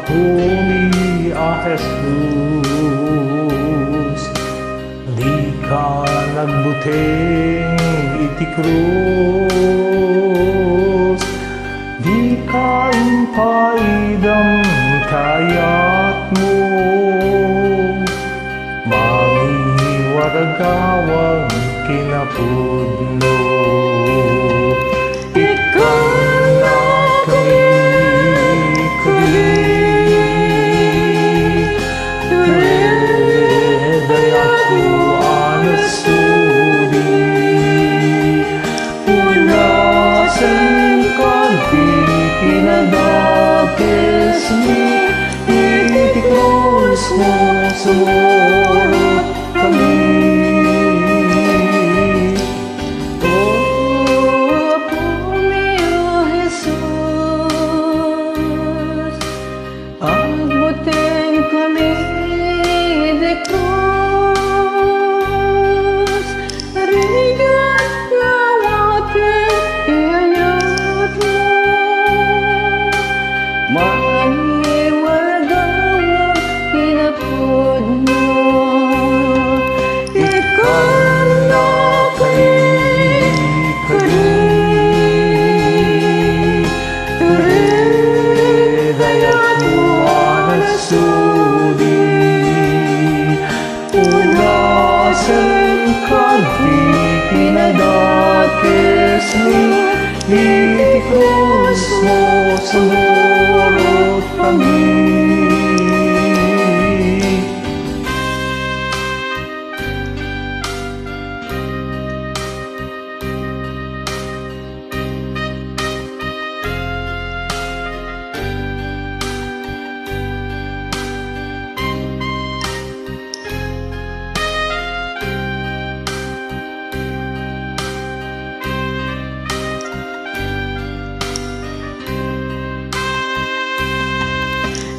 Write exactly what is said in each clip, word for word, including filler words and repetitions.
Apomi a Jesus, dika nagbuteng iti krus, dika impaydam ti ayatmo, mangiwaragawag kinapudno. Ikkannakami kadi, ket dayatmo a nasudi. Punasen kadi kinadakesmi, iti krusmo sumurotkami. O Apomi a Jesus, agbutengkami iti krus, rigat nga awaten ti ayatmo, mangiwaragawag kinapudno. Ikkannakami kadi, ket dayatmo a nasudi. Punasen kadi kinadakesmi, iti krusmo sumurotkami.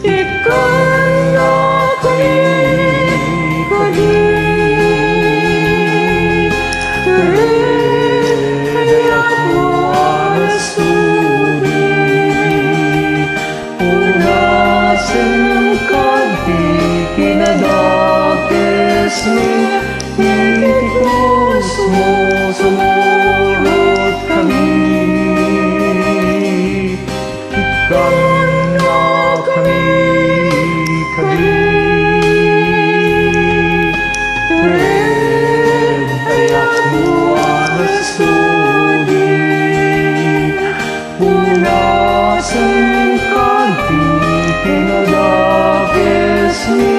Ikkannakami kadi, ket dayatmo a nasudi. Punasen kadi kinadakesmi, iti krusmo sumurotkami. Ikkannakami kadi, ket dayatmo a nasudi. Punasen kadi kinadakesmi,